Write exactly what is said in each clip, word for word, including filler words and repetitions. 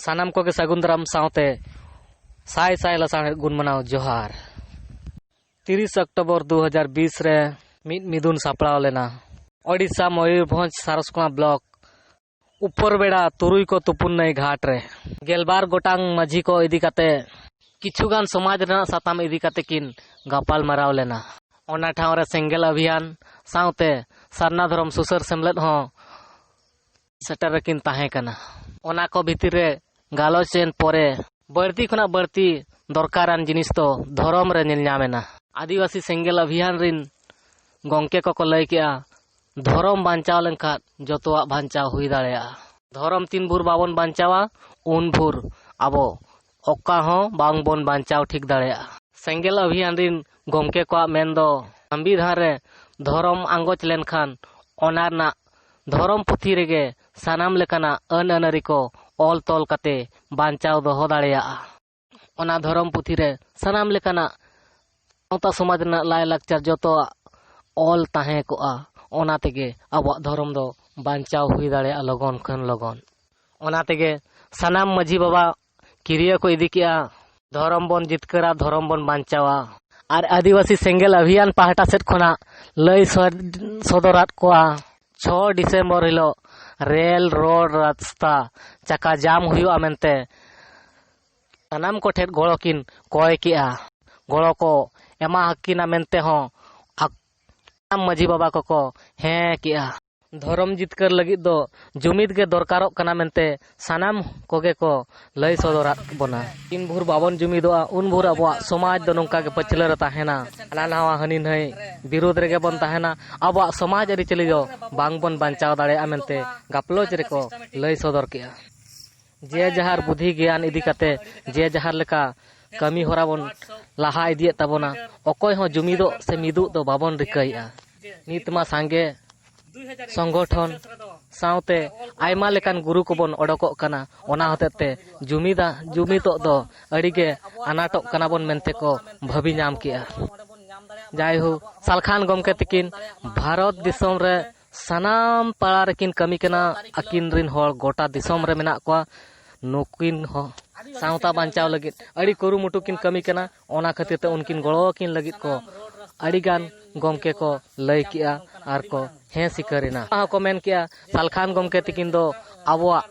ᱥᱟᱱᱟᱢ ᱠᱚᱜᱮ ᱥᱟᱹᱜᱩᱱ ᱫᱟᱨᱟᱢ ᱥᱟᱶᱛᱮ ᱥᱟᱭ ᱥᱟᱭ ᱞᱟᱥᱟᱲᱦᱮᱫ ᱜᱩᱱ ᱢᱟᱱᱟᱣ ᱡᱚᱦᱟᱨ᱾ ᱛᱤᱨᱤᱥ ᱚᱠᱴᱳᱵᱚᱨ ᱫᱩ ᱦᱟᱡᱟᱨ ᱵᱤᱥ ᱨᱮ ᱢᱤᱫ ᱢᱤᱫᱩᱱ ᱥᱟᱯᱲᱟᱣ ᱞᱮᱱᱟ ᱳᱰᱤᱥᱟ ᱢᱚᱭᱩᱨᱵᱷᱚᱸᱡᱽ ᱥᱟᱨᱚᱥᱠᱚᱬᱟ ᱵᱞᱚᱠ ᱩᱯᱚᱨ ᱵᱮᱲᱟ ᱛᱩᱨᱩᱭ ᱠᱚ ᱛᱩᱯᱩᱱ ᱱᱟᱹᱭ ᱜᱷᱟᱴ ᱨᱮ᱾ ᱜᱮᱞᱵᱟᱨ ᱜᱚᱴᱟᱝ ᱢᱟᱹᱡᱷᱤ ᱠᱚ ᱤᱫᱤ ᱠᱟᱛᱮ ᱠᱤᱪᱷᱩᱜᱟᱱ ᱥᱚᱢᱟᱡᱽ ᱨᱮᱱᱟᱜ ᱥᱟᱛᱟᱢ ᱤᱫᱤ ᱠᱟᱛᱮ ᱠᱤᱱ ᱜᱟᱯᱟᱞ ᱢᱟᱨᱟᱣ ᱞᱮᱱᱟ᱾ ᱚᱱᱟ ᱴᱷᱟᱶ ᱨᱮ ᱥᱮᱸᱜᱮᱞ ᱚᱵᱷᱤᱭᱟᱱ ᱥᱟᱶᱛᱮ ᱥᱟᱨᱱᱟ ᱫᱷᱚᱨᱚᱢ ᱥᱩᱥᱟᱹᱨ ᱥᱮᱢᱞᱮᱫ ᱦᱚᱸ ᱥᱮᱴᱮᱨ ᱨᱮᱠᱤᱱ ᱛᱟᱦᱮᱸ ᱠᱟᱱᱟ᱾ ᱚᱱᱟ ᱠᱚ ᱵᱷᱤᱛᱤᱨ ᱨᱮ ᱜᱟᱞᱚᱪ ᱮᱱ ᱯᱚᱨᱮ ᱵᱟᱹᱲᱛᱤ ᱠᱷᱚᱱᱟᱜ ᱵᱟᱹᱲᱛᱤ ᱫᱚᱨᱠᱟᱨᱟᱱ ᱡᱤᱱᱤᱥ ᱫᱚ ᱫᱷᱚᱨᱚᱢ ᱨᱮ ᱧᱮᱞ ᱧᱟᱢ ᱮᱱᱟ᱾ ᱟᱹᱫᱤᱵᱟᱹᱥᱤ ᱥᱮᱸᱜᱮᱞ ᱚᱵᱷᱤᱭᱟᱱ ᱨᱤᱱ ᱜᱚᱢᱠᱮ ᱠᱚᱠᱚ ᱞᱟᱹᱭ ᱠᱮᱜᱼᱟ, ᱫᱷᱚᱨᱚᱢ ᱵᱟᱧᱪᱟᱣ ᱞᱮᱱᱠᱷᱟᱱ ᱡᱚᱛᱚᱣᱟᱜ ᱵᱟᱧᱪᱟᱣ ᱦᱩᱭ ᱫᱟᱲᱮᱭᱟᱜᱼᱟ᱾ ᱫᱷᱚᱨᱚᱢ ᱛᱤᱱ ᱵᱷᱳᱨ ᱵᱟᱵᱚᱱ ᱵᱟᱧᱪᱟᱣᱟ, ᱩᱱ ᱵᱷᱳᱨ ᱟᱵᱚ ᱚᱠᱟ ᱦᱚᱸ ᱵᱟᱝ ᱵᱚᱱ ᱵᱟᱧᱪᱟᱣ ᱴᱷᱤᱠ ᱫᱟᱲᱮᱭᱟᱜᱼᱟ᱾ ᱥᱮᱸᱜᱮᱞ ᱚᱵᱷᱤᱭᱟᱱ ᱨᱤᱱ ᱜᱚᱢᱠᱮ ᱠᱚᱣᱟᱜ ᱢᱮᱱ ᱫᱚ, ᱥᱚᱝᱵᱤᱫᱷᱟᱱ ᱨᱮ ᱫᱷᱚᱨᱚᱢ ᱟᱸᱜᱚᱪ ᱞᱮᱱᱠᱷᱟᱱ ᱚᱱᱟ ᱨᱮᱱᱟᱜ ᱫᱷᱚᱨᱚᱢ ᱯᱩᱛᱷᱤ ᱨᱮᱜᱮ ᱥᱟᱱᱟᱢ ᱞᱮᱠᱟᱱᱟᱜ ᱟᱹᱱ ᱟᱹᱱᱟᱹᱨᱤ ᱠᱚ ᱚᱞ ᱛᱚᱞ ᱠᱟᱛᱮ ᱵᱟᱧᱪᱟᱣ ᱫᱚᱦᱚ ᱫᱟᱲᱮᱭᱟᱜᱼᱟ᱾ ᱚᱱᱟ ᱫᱷᱚᱨᱚᱢ ᱯᱩᱛᱷᱤ ᱨᱮ ᱥᱟᱱᱟᱢ ᱞᱮᱠᱟᱱᱟᱜ ᱥᱟᱶᱛᱟ ᱥᱚᱢᱟᱡᱽ ᱨᱮᱱᱟᱜ ᱞᱟᱭᱼᱞᱟᱠᱪᱟᱨ ᱡᱚᱛᱚᱣᱟᱜ ᱚᱞ ᱛᱟᱦᱮᱸ ᱠᱚᱜᱼᱟ᱾ ᱚᱱᱟ ᱛᱮᱜᱮ ᱟᱵᱚᱣᱟᱜ ᱫᱷᱚᱨᱚᱢ ᱫᱚ ᱵᱟᱧᱪᱟᱣ ᱦᱩᱭ ᱫᱟᱲᱮᱭᱟᱜᱼᱟ ᱞᱚᱜᱚᱱ ᱠᱷᱚᱱ ᱞᱚᱜᱚᱱ᱾ ᱚᱱᱟ ᱛᱮᱜᱮ ᱥᱟᱱᱟᱢ ᱢᱟᱹᱡᱷᱤ ᱵᱟᱵᱟ ᱠᱤᱨᱭᱟᱹ ᱠᱚ ᱤᱫᱤ ᱠᱮᱜᱼᱟ, ᱫᱷᱚᱨᱚᱢ ᱵᱚᱱ ᱡᱤᱛᱠᱟᱹᱨᱟ, ᱫᱷᱚᱨᱚᱢ ᱵᱚᱱ ᱵᱟᱧᱪᱟᱣᱟ᱾ ᱟᱨ ᱟᱹᱫᱤᱵᱟᱹᱥᱤ ᱥᱮᱸᱜᱮᱞ ᱚᱵᱷᱤᱭᱟᱱ ᱯᱟᱦᱴᱟ ᱥᱮᱫ ᱠᱷᱚᱱᱟᱜ ᱞᱟᱹᱭ ᱥᱚ-, ᱥᱚᱫᱚᱨᱟᱫ ᱠᱚᱣᱟ, ᱪᱷᱚ ᱰᱤᱥᱮᱢᱵᱚᱨ ᱦᱤᱞᱳᱜ ᱨᱮᱞ, ᱨᱳᱰ, ᱨᱟᱥᱛᱟ ᱪᱟᱠᱟ ᱡᱟᱢ ᱦᱩᱭᱩᱜᱼᱟ ᱢᱮᱱᱛᱮ ᱥᱟᱱᱟᱢ ᱠᱚᱴᱷᱮᱱ ᱜᱚᱲᱚ ᱠᱤᱱ ᱠᱚᱭ ᱠᱮᱜᱼᱟ᱾ ᱜᱚᱲᱚ ᱠᱚ ᱮᱢᱟ ᱠᱤᱱᱟ ᱢᱮᱱᱛᱮ ᱦᱚᱸ ᱟᱠ-, ᱥᱟᱱᱟᱢ ᱢᱟᱹᱡᱷᱤ ᱵᱟᱵᱟ ᱠᱚᱠᱚ ᱦᱮᱸ ᱠᱮᱜᱼᱟ᱾ ᱫᱷᱚᱨᱚᱢ ᱡᱤᱛᱠᱟᱹᱨ ᱞᱟᱹᱜᱤᱫ ᱫᱚ ᱡᱩᱢᱤᱫ ᱜᱮ ᱫᱚᱨᱠᱟᱨᱚᱜ ᱠᱟᱱᱟ ᱢᱮᱱᱛᱮ ᱥᱟᱱᱟᱢ ᱠᱚᱜᱮ ᱠᱚ ᱞᱟᱹᱭ ᱥᱚᱫᱚᱨᱟᱫ ᱵᱚᱱᱟ᱾ ᱛᱤᱱ ᱵᱷᱳᱨ ᱵᱟᱵᱚᱱ ᱡᱩᱢᱤᱫᱚᱜᱼᱟ, ᱩᱱ ᱵᱷᱳᱨ ᱟᱵᱚᱣᱟᱜ ᱥᱚᱢᱟᱡᱽ ᱫᱚ ᱱᱚᱝᱠᱟ ᱜᱮ ᱯᱟᱹᱪᱷᱞᱟᱹ ᱨᱮ ᱛᱟᱦᱮᱱᱟ᱾ ᱦᱟᱱᱟ ᱱᱟᱣᱟ ᱦᱟᱹᱱᱤ ᱱᱟᱹᱭ ᱵᱤᱨᱳᱫᱷ ᱨᱮᱜᱮ ᱵᱚᱱ ᱛᱟᱦᱮᱱᱟ᱾ ᱟᱵᱚᱣᱟᱜ ᱥᱚᱢᱟᱡᱽ ᱟᱹᱨᱤᱪᱟᱹᱞᱤ ᱫᱚ ᱵᱟᱝ ᱵᱚᱱ ᱵᱟᱧᱪᱟᱣ ᱫᱟᱲᱮᱭᱟᱜᱼᱟ ᱢᱮᱱᱛᱮ ᱜᱟᱯᱞᱚᱪ ᱨᱮᱠᱚ ᱞᱟᱹᱭ ᱥᱚᱫᱚᱨ ᱠᱮᱜᱼᱟ᱾ ᱡᱮ ᱡᱟᱦᱟᱨ ᱵᱩᱫᱷᱤ ᱜᱮᱭᱟᱱ ᱤᱫᱤ ᱠᱟᱛᱮ ᱡᱮ ᱡᱟᱦᱟᱨ ᱞᱮᱠᱟ ᱠᱟᱹᱢᱤ ᱦᱚᱨᱟ ᱵᱚᱱ ᱞᱟᱦᱟ ᱤᱫᱤᱭᱮᱫ ᱛᱟᱵᱚᱱᱟ᱾ ᱚᱠᱚᱭ ᱦᱚᱸ ᱡᱩᱢᱤᱫᱚᱜ ᱥᱮ ᱢᱤᱫᱚᱜ ᱫᱚ ᱵᱟᱵᱚᱱ ᱨᱤᱠᱟᱹᱭᱮᱫᱼᱟ᱾ ᱱᱤᱛ ᱢᱟ ᱥᱟᱸᱜᱮ ᱥᱚᱝᱜᱚᱴᱷᱚᱱ ᱥᱟᱶᱛᱮ ᱟᱭᱢᱟ ᱞᱮᱠᱟᱱ ᱜᱩᱨᱩ ᱠᱚᱵᱚᱱ ᱚᱰᱚᱠᱚᱜ ᱠᱟᱱᱟ᱾ ᱚᱱᱟ ᱦᱚᱛᱮᱡ ᱛᱮ ᱡᱩᱢᱤᱫᱟ-, ᱡᱩᱢᱤᱫᱚᱜ ᱫᱚ ᱟᱹᱰᱤᱜᱮ ᱟᱱᱟᱴᱚᱜ ᱠᱟᱱᱟ ᱵᱚᱱ ᱢᱮᱱᱛᱮ ᱠᱚ ᱵᱷᱟᱹᱵᱤ ᱧᱟᱢ ᱠᱮᱜᱼᱟ᱾ ᱡᱟᱭᱦᱳᱠ, ᱥᱟᱞᱠᱷᱟᱱ ᱜᱚᱢᱠᱮ ᱛᱤᱠᱤᱱ ᱵᱷᱟᱨᱚᱛ ᱫᱤᱥᱚᱢ ᱨᱮ ᱥᱟᱱᱟᱢ ᱯᱟᱲᱟ ᱨᱮᱠᱤᱱ ᱠᱟᱹᱢᱤ ᱠᱟᱱᱟ᱾ ᱟᱹᱠᱤᱱ ᱨᱤᱱ ᱦᱚᱲ ᱜᱚᱴᱟ ᱫᱤᱥᱚᱢ ᱨᱮ ᱢᱮᱱᱟᱜ ᱠᱚᱣᱟ᱾ ᱱᱩᱠᱤᱱ ᱦᱚᱸ ᱥᱟᱶᱛᱟ ᱵᱟᱧᱪᱟᱣ ᱞᱟᱹᱜᱤᱫ ᱟᱹᱰᱤ ᱠᱩᱨᱩᱢᱩᱴᱩ ᱠᱤᱱ ᱠᱟᱹᱢᱤ ᱠᱟᱱᱟ᱾ ᱚᱱᱟ ᱠᱷᱟᱹᱛᱤᱨ ᱛᱮ ᱩᱱᱠᱤᱱ ᱜᱚᱲᱚ ᱟᱹᱠᱤᱱ ᱞᱟᱹᱜᱤᱫ ᱠᱚ ᱟᱹᱰᱤᱜᱟᱱ ᱜᱚᱢᱠᱮ ᱠᱚ ᱞᱟᱹᱭ ᱠᱮᱜᱼᱟ ᱟᱨ ᱠᱚ ᱦᱮᱸ ᱥᱤᱠᱟᱹᱨ ᱮᱱᱟ᱾ ᱚᱱᱟ ᱦᱚᱸᱠᱚ ᱢᱮᱱ ᱠᱮᱜᱼᱟ, ᱥᱟᱞᱠᱷᱟᱱ ᱜᱚᱢᱠᱮ ᱛᱤᱠᱤᱱ ᱫᱚ ᱟᱵᱚᱣᱟᱜ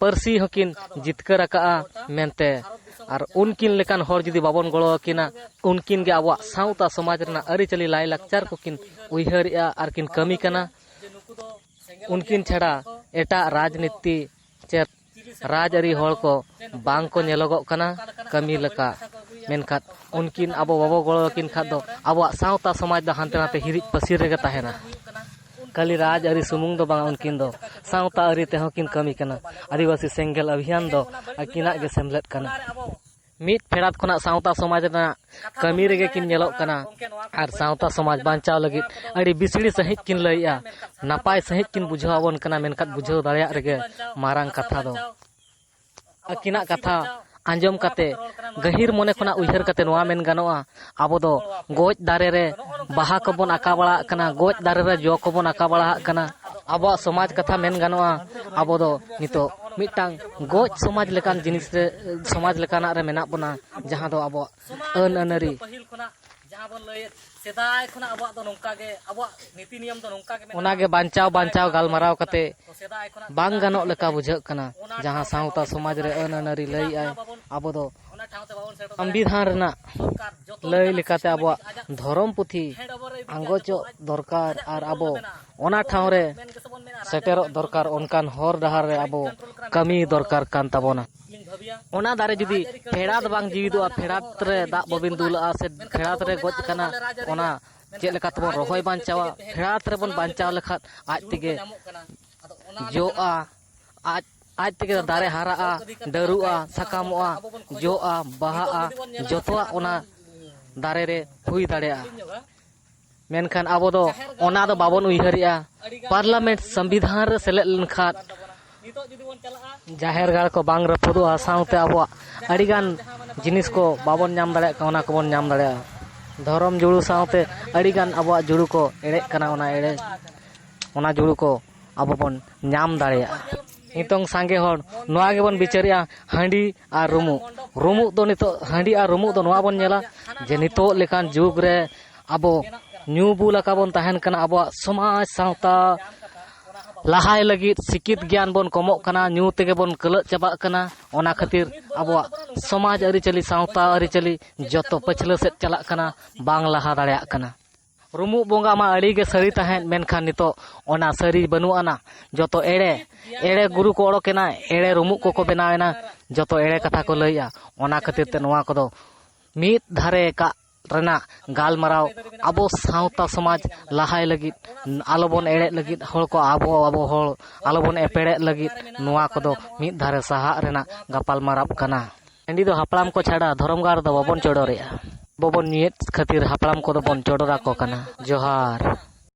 ᱯᱟᱹᱨᱥᱤ ᱦᱚᱸᱠᱤᱱ ᱡᱤᱛᱠᱟᱹᱨ ᱟᱠᱟᱜᱼᱟ ᱢᱮᱱᱛᱮ, ᱟᱨ ᱩᱱᱠᱤᱱ ᱞᱮᱠᱟᱱ ᱦᱚᱲ ᱡᱩᱫᱤ ᱵᱟᱵᱚᱱ ᱜᱚᱲᱚ ᱟᱹᱠᱤᱱᱟ, ᱩᱱᱠᱤᱱ ᱜᱮ ᱟᱵᱚᱣᱟᱜ ᱥᱟᱶᱛᱟ ᱥᱚᱢᱟᱡᱽ ᱨᱮᱱᱟᱜ ᱟᱹᱨᱤᱪᱟᱹᱞᱤ ᱞᱟᱭᱼᱞᱟᱠᱪᱟᱨ ᱠᱚᱠᱤᱱ ᱩᱭᱦᱟᱹᱨᱮᱜᱼᱟ ᱟᱨ ᱠᱤᱱ ᱠᱟᱹᱢᱤ ᱠᱟᱱᱟ᱾ ᱩᱱᱠᱤᱱ ᱪᱷᱟᱲᱟ ᱮᱴᱟᱜ ᱨᱟᱡᱽᱱᱤᱛᱤ ᱪᱮ ᱨᱟᱡᱽᱟᱹᱨᱤ ᱦᱚᱲ ᱠᱚ ᱵᱟᱝ ᱠᱚ ᱧᱮᱞᱚᱜᱚᱜ ᱠᱟᱱᱟ ᱠᱟᱹᱢᱤ ᱞᱮᱠᱟ᱾ ᱢᱮᱱᱠᱷᱟᱱ ᱩᱱᱠᱤᱱ ᱟᱵᱚ ᱵᱟᱵᱚ ᱜᱚᱲᱚ ᱟᱹᱠᱤᱱ ᱠᱷᱟᱱ ᱫᱚ ᱟᱵᱚᱣᱟᱜ ᱥᱟᱶᱛᱟ ᱥᱚᱢᱟᱡᱽ ᱫᱚ ᱦᱟᱱᱛᱮ ᱱᱟᱛᱮ ᱦᱤᱨᱤᱡ ᱯᱟᱹᱥᱤᱨ ᱨᱮᱜᱮ ᱛᱟᱦᱮᱱᱟ᱾ ᱠᱷᱟᱹᱞᱤ ᱨᱟᱡᱽᱟᱹᱨᱤ ᱥᱩᱢᱩᱝ ᱫᱚ ᱵᱟᱝ, ᱩᱱᱠᱤᱱ ᱫᱚ ᱥᱟᱶᱛᱟ ᱟᱹᱨᱤ ᱛᱮᱦᱚᱸ ᱠᱤᱱ ᱠᱟᱹᱢᱤ ᱠᱟᱱᱟ᱾ ᱟᱹᱫᱤᱵᱟᱹᱥᱤ ᱥᱮᱸᱜᱮᱞ ᱚᱵᱷᱤᱭᱟᱱ ᱫᱚ ᱟᱹᱠᱤᱱᱟᱜ ᱜᱮ ᱥᱮᱢᱞᱮᱫ ᱠᱟᱱᱟ᱾ ᱢᱤᱫ ᱯᱷᱮᱰᱟᱛ ᱠᱷᱚᱱᱟᱜ ᱥᱟᱶᱛᱟ ᱥᱚᱢᱟᱡᱽ ᱨᱮᱱᱟᱜ ᱠᱟᱹᱢᱤ ᱨᱮᱜᱮ ᱠᱤᱱ ᱧᱮᱞᱚᱜ ᱠᱟᱱᱟ ᱟᱨ ᱥᱟᱶᱛᱟ ᱥᱚᱢᱟᱡᱽ ᱵᱟᱧᱪᱟᱣ ᱞᱟᱹᱜᱤᱫ ᱟᱹᱰᱤ ᱵᱤᱥᱲᱤ ᱥᱟᱺᱦᱤᱡ ᱠᱤᱱ ᱞᱟᱹᱭᱮᱜᱼᱟ, ᱱᱟᱯᱟᱭ ᱥᱟᱺᱦᱤᱡ ᱠᱤᱱ ᱵᱩᱡᱷᱟᱹᱣ ᱟᱵᱚᱱ ᱠᱟᱱᱟ, ᱢᱮᱱᱠᱷᱟᱱ ᱵᱩᱡᱷᱟᱹᱣ ᱫᱟᱲᱮᱭᱟᱜ ᱨᱮᱜᱮ ᱢᱟᱨᱟᱝ ᱠᱟᱛᱷᱟ ᱫᱚ᱾ ᱟᱹᱠᱤᱱᱟᱜ ᱠᱟᱛᱷᱟ ᱟᱸᱡᱚᱢ ᱠᱟᱛᱮ, ᱜᱟᱹᱦᱤᱨ ᱢᱚᱱᱮ ᱠᱷᱚᱱᱟᱜ ᱩᱭᱦᱟᱹᱨ ᱠᱟᱛᱮ ᱱᱚᱣᱟ ᱢᱮᱱ ᱜᱟᱱᱚᱜᱼᱟ, ᱟᱵᱚ ᱫᱚ ᱜᱚᱡ ᱫᱟᱨᱮ ᱨᱮ ᱵᱟᱦᱟ ᱠᱚᱵᱚᱱ ᱟᱠᱟ ᱵᱟᱲᱟᱜ ᱠᱟᱱᱟ, ᱜᱚᱡ ᱫᱟᱨᱮ ᱨᱮ ᱡᱚ ᱠᱚᱵᱚᱱ ᱟᱠᱟ ᱵᱟᱲᱟᱜ ᱠᱟᱱᱟ᱾ ᱟᱵᱚᱣᱟᱜ ᱥᱚᱢᱟᱡᱽ ᱠᱟᱛᱷᱟ ᱢᱮᱱ ᱜᱟᱱᱚᱜᱼᱟ, ᱟᱵᱚ ᱫᱚ ᱱᱤᱛᱚᱜ ᱢᱤᱫᱴᱟᱝ ᱜᱚᱡ ᱥᱚᱢᱟᱡᱽ ᱞᱮᱠᱟᱱ ᱡᱤᱱᱤᱥ ᱨᱮ, ᱥᱚᱢᱟᱡᱽ ᱞᱮᱠᱟᱱᱟᱜ ᱨᱮ ᱢᱮᱱᱟᱜ ᱵᱚᱱᱟ, ᱡᱟᱦᱟᱸ ᱫᱚ ᱟᱵᱚᱣᱟᱜ ᱟᱹᱱ ᱟᱹᱱᱟᱹᱨᱤ ᱡᱟᱦᱟᱸ ᱵᱚᱱ ᱞᱟᱹᱭᱮᱫ, ᱥᱮᱫᱟᱭ ᱠᱷᱚᱱᱟᱜ ᱟᱵᱚᱣᱟᱜ ᱫᱚ ᱱᱚᱝᱠᱟ ᱜᱮ, ᱟᱵᱚᱣᱟᱜ ᱱᱤᱛᱤ ᱱᱤᱭᱚᱢ ᱫᱚ ᱱᱚᱝᱠᱟ ᱜᱮ ᱢᱮᱱᱟᱜᱼᱟ᱾ ᱚᱱᱟᱜᱮ ᱵᱟᱧᱪᱟᱣ, ᱵᱟᱧᱪᱟᱣ ᱜᱟᱞᱢᱟᱨᱟᱣ ᱠᱟᱛᱮ ᱥᱮᱫᱟᱭ ᱠᱷᱚᱱᱟᱜ ᱵᱟᱝ ᱜᱟᱱᱚᱜ ᱞᱮᱠᱟ ᱵᱩᱡᱷᱟᱹᱜ ᱠᱟᱱᱟ᱾ ᱚᱱᱟ ᱡᱟᱦᱟᱸ ᱴᱷᱟᱶ ᱥᱟᱶᱛᱟ ᱛᱮ ᱥᱚᱢᱟᱡᱽ ᱨᱮ ᱟᱹᱱ ᱟᱹᱱᱟᱹᱨᱤ ᱞᱟᱹᱭᱮᱜᱼᱟᱭ, ᱟᱵᱚ ᱫᱚ ᱚᱱᱟ ᱴᱷᱟᱶ ᱛᱮ ᱵᱟᱵᱚᱱ ᱥᱮᱴᱮᱨ ᱫᱟᱲᱮᱭᱟᱜᱼᱟ᱾ ᱥᱚᱝᱵᱤᱫᱷᱟᱱ ᱨᱮᱱᱟᱜ ᱫᱚᱨᱠᱟᱨ, ᱡᱚᱛᱚ ᱞᱟᱹᱭ ᱞᱮᱠᱟᱱᱟᱜ ᱞᱮᱠᱟᱛᱮ ᱥᱤᱥᱴᱮᱢ ᱟᱵᱚᱣᱟᱜ ᱟᱡ ᱟᱡ ᱫᱷᱚᱨᱚᱢ ᱯᱩᱛᱷᱤ ᱟᱡ ᱟᱵᱚᱨᱮ ᱟᱸᱜᱚᱪᱚᱜ ᱫᱚᱨᱠᱟᱨ ᱟᱨ ᱟᱵᱚ ᱚᱱᱟ ᱴᱷᱟᱶ ᱨᱮ ᱥᱮᱴᱮᱨᱚᱜ ᱫᱚᱨᱠᱟᱨ, ᱚᱱᱠᱟᱱ ᱦᱚᱨ ᱰᱟᱦᱟᱨ ᱨᱮ ᱟᱵᱚ ᱠᱟᱹᱢᱤ ᱫᱚᱨᱠᱟᱨ ᱠᱟᱱ ᱛᱟᱵᱚᱱᱟ᱾ ᱚᱱᱟ ᱫᱟᱨᱮ ᱡᱩᱫᱤ ᱯᱷᱮᱰᱟᱛ ᱵᱟᱝ ᱡᱤᱣᱤᱫᱚᱜᱼᱟ, ᱯᱷᱮᱰᱟᱛ ᱨᱮ ᱫᱟᱜ ᱵᱟᱵᱤᱱ ᱫᱩᱞᱟᱜᱼᱟ ᱥᱮ ᱯᱷᱮᱰᱟᱛ ᱨᱮ ᱜᱚᱡ ᱟᱠᱟᱱᱟ, ᱚᱱᱟ ᱪᱮᱫ ᱞᱮᱠᱟ ᱛᱮᱵᱚᱱ ᱨᱚᱦᱚᱭ ᱵᱟᱧᱪᱟᱣᱟ? ᱯᱷᱮᱰᱟᱛ ᱨᱮᱵᱚᱱ ᱵᱟᱧᱪᱟᱣ ᱞᱮᱠᱷᱟᱱ ᱟᱡ ᱛᱮᱜᱮ ᱡᱚᱜᱼᱟ, ᱟᱡ, ᱟᱡ ᱛᱮᱜᱮ ᱫᱟᱨᱮ ᱦᱟᱨᱟᱜᱼᱟ, ᱰᱟᱹᱨᱩᱜᱼᱟ, ᱥᱟᱠᱟᱢᱚᱜᱼᱟ, ᱡᱚᱜᱼᱟ, ᱵᱟᱦᱟᱜᱼᱟ, ᱡᱚᱛᱚᱣᱟᱜ ᱚᱱᱟ ᱫᱟᱨᱮ ᱨᱮ ᱦᱩᱭ ᱫᱟᱲᱮᱭᱟᱜᱼᱟ᱾ ᱢᱮᱱᱠᱷᱟᱱ ᱟᱵᱚ ᱫᱚ ᱚᱱᱟ ᱫᱚ ᱵᱟᱵᱚᱱ ᱩᱭᱦᱟᱹᱨᱮᱜᱼᱟ᱾ ᱯᱟᱨᱞᱟᱢᱮᱱᱴ ᱥᱚᱝᱵᱤᱫᱷᱟᱱ ᱨᱮ ᱥᱮᱞᱮᱫ ᱞᱮᱱᱠᱷᱟᱱ ᱡᱟᱦᱮᱨ ᱜᱟᱲ ᱠᱚ ᱵᱟᱝ ᱨᱟᱹᱯᱩᱫᱚᱜᱼᱟ, ᱥᱟᱶᱛᱮ ᱟᱵᱚᱣᱟᱜ ᱟᱹᱰᱤᱜᱟᱱ ᱡᱤᱱᱤᱥ ᱠᱚ ᱵᱟᱵᱚᱱ ᱧᱟᱢ ᱫᱟᱲᱮᱭᱟᱜ ᱠᱟᱱᱟ, ᱚᱱᱟ ᱠᱚᱵᱚᱱ ᱧᱟᱢ ᱫᱟᱲᱮᱭᱟᱜᱼᱟ᱾ ᱫᱷᱚᱨᱚᱢ ᱡᱩᱲᱩ ᱥᱟᱶᱛᱮ ᱟᱹᱰᱤᱜᱟᱱ ᱟᱵᱚᱣᱟᱜ ᱡᱩᱲᱩ ᱠᱚ ᱮᱲᱮᱜ ᱠᱟᱱᱟ, ᱚᱱᱟ ᱮᱲᱮ, ᱚᱱᱟ ᱡᱩᱲᱩ ᱠᱚ ᱟᱵᱚ ᱵᱚᱱ ᱧᱟᱢ ᱫᱟᱲᱮᱭᱟᱜᱼᱟ᱾ ᱱᱤᱛᱚᱝ ᱥᱟᱸᱜᱮ ᱦᱚᱲ ᱱᱚᱣᱟ ᱜᱮᱵᱚᱱ ᱵᱤᱪᱟᱹᱨᱮᱜᱼᱟ, ᱦᱟᱺᱰᱤ ᱟᱨ ᱨᱩᱢᱩᱜ᱾ ᱨᱩᱢᱩᱜ ᱫᱚ ᱱᱤᱛᱚᱜ, ᱦᱟᱺᱰᱤ ᱟᱨ ᱨᱩᱢᱩᱜ ᱫᱚ ᱱᱚᱣᱟ ᱵᱚᱱ ᱧᱮᱞᱟ ᱡᱮ ᱱᱤᱛᱚᱜ ᱞᱮᱠᱟᱱ ᱡᱩᱜᱽ ᱨᱮ ᱟᱵᱚ ᱧᱩ ᱵᱩᱞ ᱟᱠᱟ ᱵᱚᱱ ᱛᱟᱦᱮᱱ ᱠᱟᱱᱟ᱾ ᱟᱵᱚᱣᱟᱜ ᱥᱚᱢᱟᱡᱽ ᱥᱟᱶᱛᱟ ᱞᱟᱦᱟᱭ ᱞᱟᱹᱜᱤᱫ ᱥᱤᱠᱤᱛ ᱜᱮᱭᱟᱱ ᱵᱚᱱ ᱠᱚᱢᱚᱜ ᱠᱟᱱᱟ, ᱧᱩ ᱛᱮᱜᱮ ᱵᱚᱱ ᱠᱟᱹᱞᱟᱹᱜ ᱪᱟᱵᱟᱜ ᱠᱟᱱᱟ᱾ ᱚᱱᱟ ᱠᱷᱟᱹᱛᱤᱨ ᱟᱵᱚᱣᱟᱜ ᱥᱚᱢᱟᱡᱽ ᱟᱹᱨᱤᱪᱟᱹᱞᱤ, ᱥᱟᱶᱛᱟ ᱟᱹᱨᱤᱪᱟᱹᱞᱤ ᱡᱚᱛᱚ ᱯᱟᱹᱪᱷᱞᱟᱹ ᱥᱮᱫ ᱪᱟᱞᱟᱜ ᱠᱟᱱᱟ, ᱵᱟᱝ ᱞᱟᱦᱟ ᱫᱟᱲᱮᱭᱟᱜ ᱠᱟᱱᱟ᱾ ᱨᱩᱢᱩᱜ ᱵᱚᱸᱜᱟ ᱢᱟ ᱟᱹᱰᱤ ᱜᱮ ᱥᱟᱹᱨᱤ ᱛᱟᱦᱮᱸᱫ, ᱢᱮᱱᱠᱷᱟᱱ ᱱᱤᱛᱚᱜ ᱚᱱᱟ ᱥᱟᱹᱨᱤ ᱵᱟᱹᱱᱩᱜ ᱟᱱᱟ᱾ ᱡᱚᱛᱚ ᱮᱲᱮ, ᱮᱲᱮ ᱜᱩᱨᱩ ᱠᱚ ᱚᱰᱚᱠᱮᱱᱟ, ᱮᱲᱮ ᱨᱩᱢᱩᱜ ᱠᱚᱠᱚ ᱵᱮᱱᱟᱣᱮᱱᱟ, ᱡᱚᱛᱚ ᱮᱲᱮ ᱠᱟᱛᱷᱟ ᱠᱚ ᱞᱟᱹᱭᱮᱜᱼᱟ᱾ ᱚᱱᱟ ᱠᱷᱟᱹᱛᱤᱨ ᱛᱮ ᱱᱚᱣᱟ ᱠᱚᱫᱚ ᱢᱤᱫ ᱫᱷᱟᱨᱮ ᱠᱟᱜ ᱨᱮᱱᱟᱜ ᱜᱟᱞᱢᱟᱨᱟᱣ ᱟᱵᱚ ᱥᱟᱶᱛᱟ ᱥᱚᱢᱟᱡᱽ ᱞᱟᱦᱟᱭ ᱞᱟᱹᱜᱤᱫ, ᱟᱞᱚᱵᱚᱱ ᱮᱲᱮᱜ ᱞᱟᱹᱜᱤᱫ, ᱦᱚᱲ ᱠᱚ ᱟᱵᱚ, ᱟᱵᱚ ᱦᱚᱲ ᱟᱞᱚᱵᱚᱱ ᱮᱯᱮᱲᱮᱜ ᱞᱟᱹᱜᱤᱫ ᱱᱚᱣᱟ ᱠᱚᱫᱚ ᱢᱤᱫ ᱫᱷᱟᱨᱮ ᱥᱟᱦᱟᱜ ᱨᱮᱱᱟᱜ ᱜᱟᱯᱟᱞᱢᱟᱨᱟᱣ ᱠᱟᱱᱟ᱾ ᱦᱟᱺᱰᱤ ᱫᱚ ᱦᱟᱯᱲᱟᱢ ᱠᱚ ᱪᱷᱟᱰᱟ ᱫᱷᱚᱨᱚᱢ ᱜᱟᱲ ᱨᱮᱫᱚ ᱵᱟᱵᱚᱱ ᱪᱚᱰᱚᱨᱮᱜᱼᱟ᱾ ᱵᱟᱵᱚᱱ ᱧᱩᱭᱮᱫ ᱠᱷᱟᱹᱛᱤᱨ ᱦᱟᱯᱲᱟᱢ ᱠᱚᱫᱚ ᱵᱚᱱ ᱪᱚᱰᱚᱨ ᱟᱠᱚ ᱠᱟᱱᱟ᱾ ᱡᱚᱦᱟᱨ᱾